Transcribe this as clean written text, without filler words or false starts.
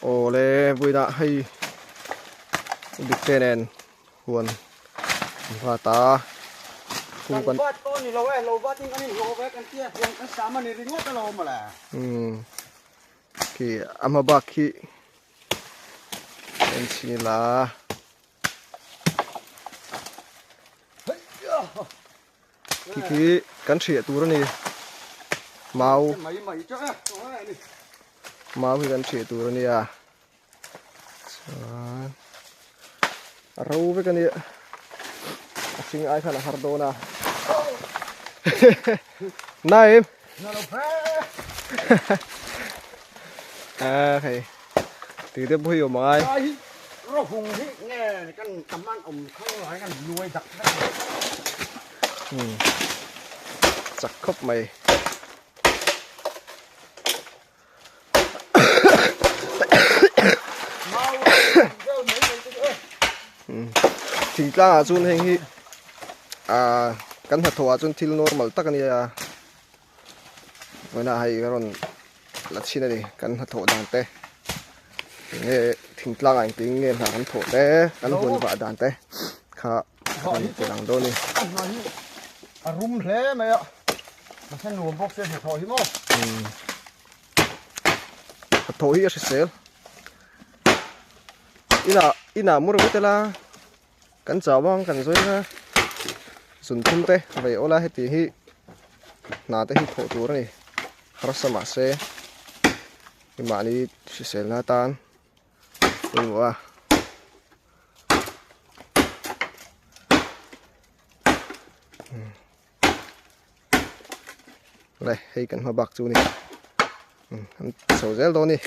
Awle vawiinah hei Dikte nen huan an vat a. Kan vat pawh ni lo e, lo vat in kan inhlawh ve kan tia huan kan sam a ni ringawt alawm mawle. Umm khi a hma bak khi en chhin ila. Khi khi kan hriah tur a ni mau mau hi kan hriah tur a nia chuan a ro vek a nia a hring ai khan a har dawn a naim a hei tui te pawh hi awm angai Rawhung hi nge kan tam an awm kho lai kan luai dak dak Hmm. Chak khawp mai. Hmm. Thingtlang ah chuan heng hi ah kan hnathawh ah chuan thil normal tak a nia. Vawiinah hei ka rawn la chhin a ni kan hnathawh dan te enge thingtlang ah engtin nge hna kan thawh te kan huan vah dan te kha a rawn ti lang dawn a ni. A hna hi a rum hle mai a mahse nuam bawk se hnathawh hi maw. Hnathawh hi a hrisel inah inah mu ringawt ila. Kan chau ang kan zawi a, zun thum te vei awl a heti hi hna te hi thawh tur a ni harsa mahse i mahni hriselna atan pawimawh a. Le hei kan hma bak chu a ni an chho zel dawn a ni.